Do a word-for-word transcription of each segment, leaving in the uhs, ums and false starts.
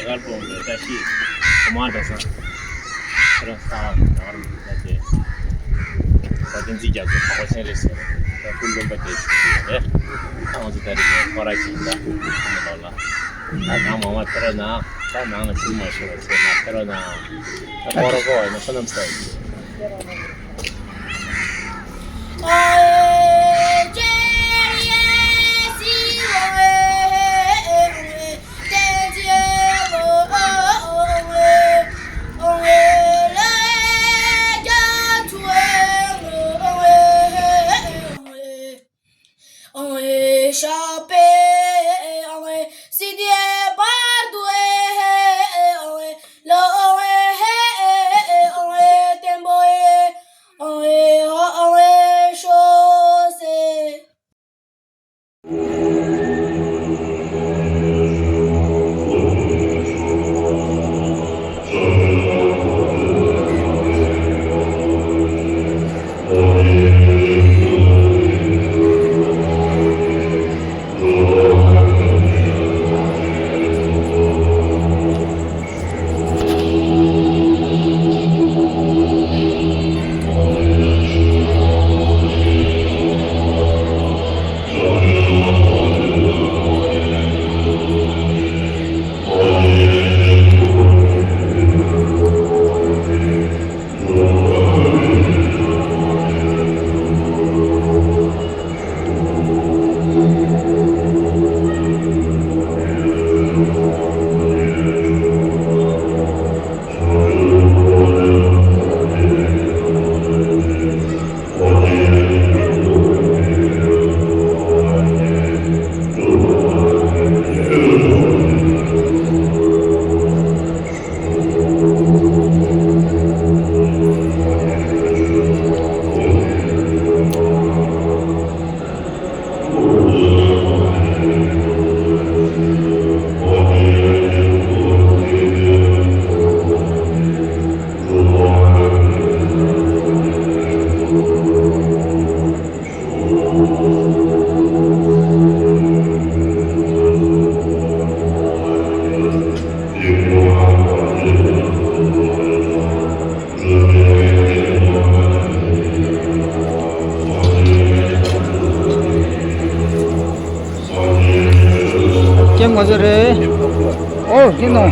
ཀར་པོ་བཀྲ་ཤིས་གོང་མ་འགྲོ་ས་ཁྱེད་རང་ས་ནང་རུ་ད་དེ་བ་དེ་འཛིན་རྒྱ་མཚོ་འཕགས་པ་སྤྱན་རས་གཟིགས་ད་སྐུ་འདོན་པ་དེ་ཞིག་ཡོད་རེད། ང་ཚོ་ད་རེས་ཀྱི་ཁོ་ར་ཞིག་ད་ཁོ་མི་ལོ་ལ་ད་ནང་མ་མ་ཁྱེད་རང་ནང་ད་ནང་ལ་ཞུགས་མ་ཞུགས་ཟེར་ན་ཁྱེད་རང་ནང་ད་ཁོ་ར་ཁོ་བ་ཡིན་ན་བསོད་ནམས་ས་ཡིན། ཀེམ་ང་ཚོ་རེད། ཨོ་ཀེམ་ནོ།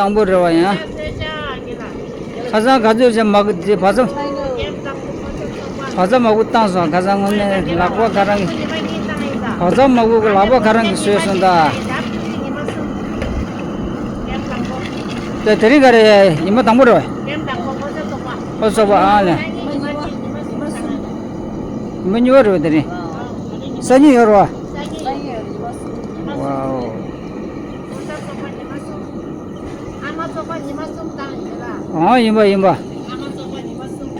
དང་པོ་རེད་བ་ཡང་། ཁ་སང་ག་ཚོད་བྱས་མ་གི་དེ་བ་ཚྭ། བ་ཚྭ་མ་གུ་བཏང་སོང་། ཁ་སང་དངོས་གནས་ལག་པ་ཁ་རང་གི། བ་ཚྭ་མ་གུ་གི་ལག་པ་ཁ་རང་གི་བཟོས་སོང་ད། དེ་དེ་རིང་ག་རེ་ཉི་མ་དང་པོ་རེད་བ། ཨོ་སོག་པ་ཨ་ལེ། ཉི་མ་གཉིས་པ་རེད་བ་དེ་རིང་། སང་ཉིན་ཡོད་རེད་བ། ཝའོ། ཨ་མ་ཚོགས་པ་ཉི་མ་གསུམ་བཏང་ཡོད་ལ། ཨང་ཡིན་པ་ཡིན་པ། ཨ་མ་ཚོགས་པ་ཉི་མ་གསུམ།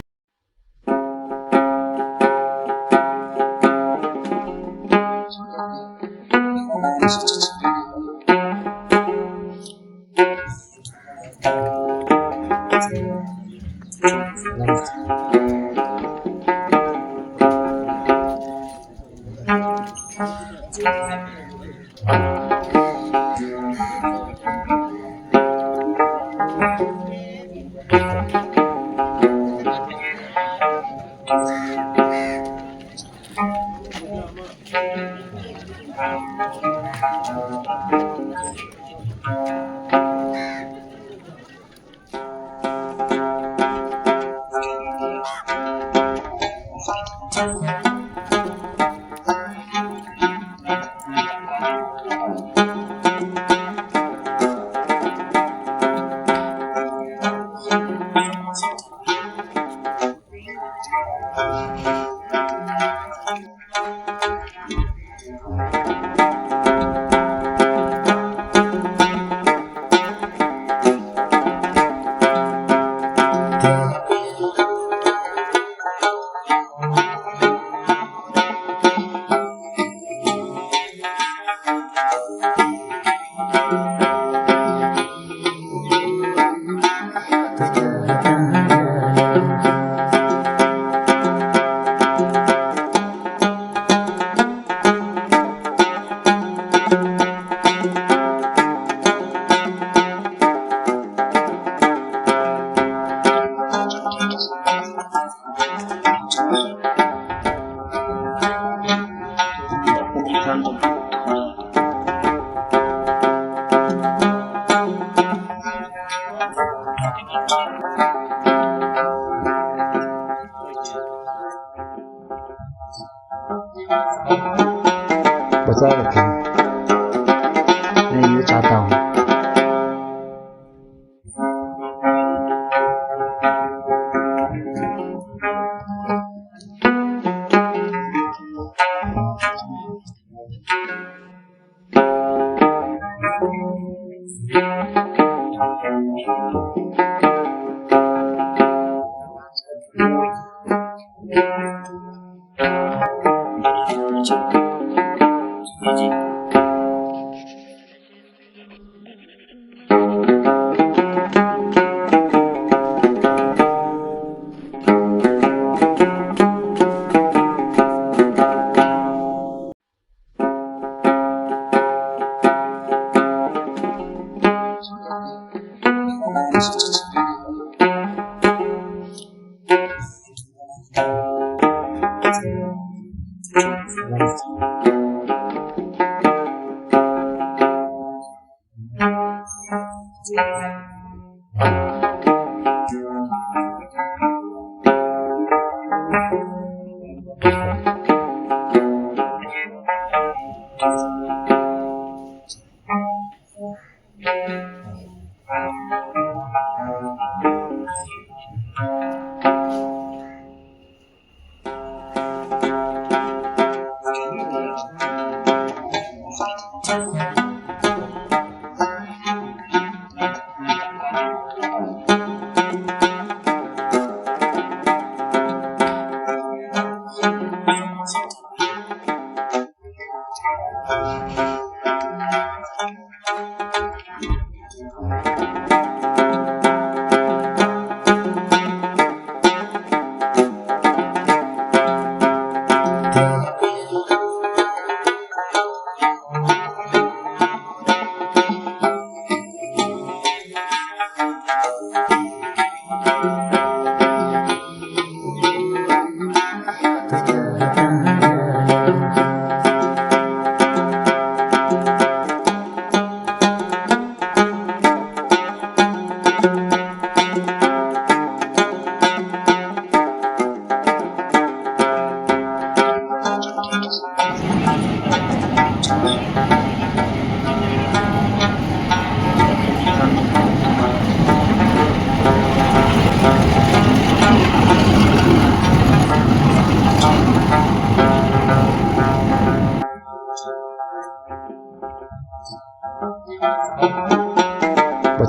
བུ་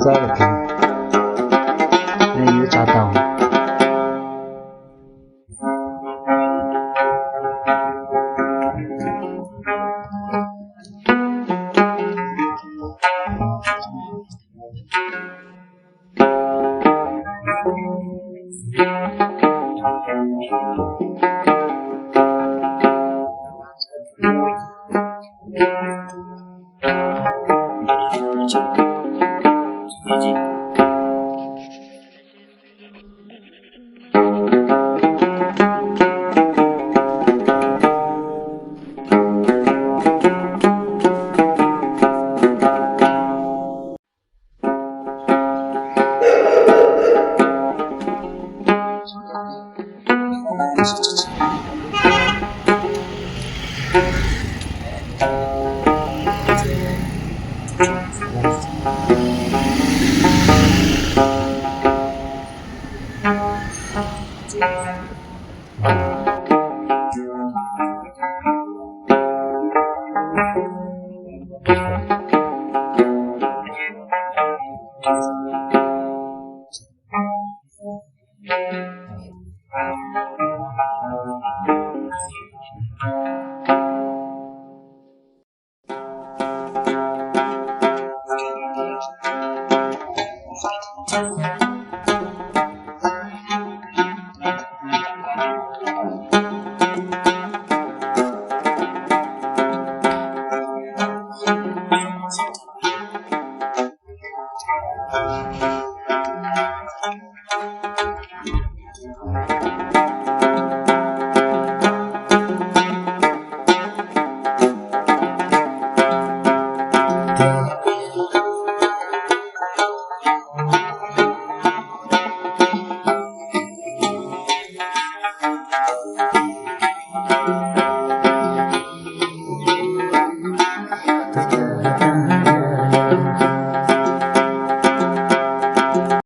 ཚ་བ་ཁྱེད། ངས་ཡོད་ཆ་དང་།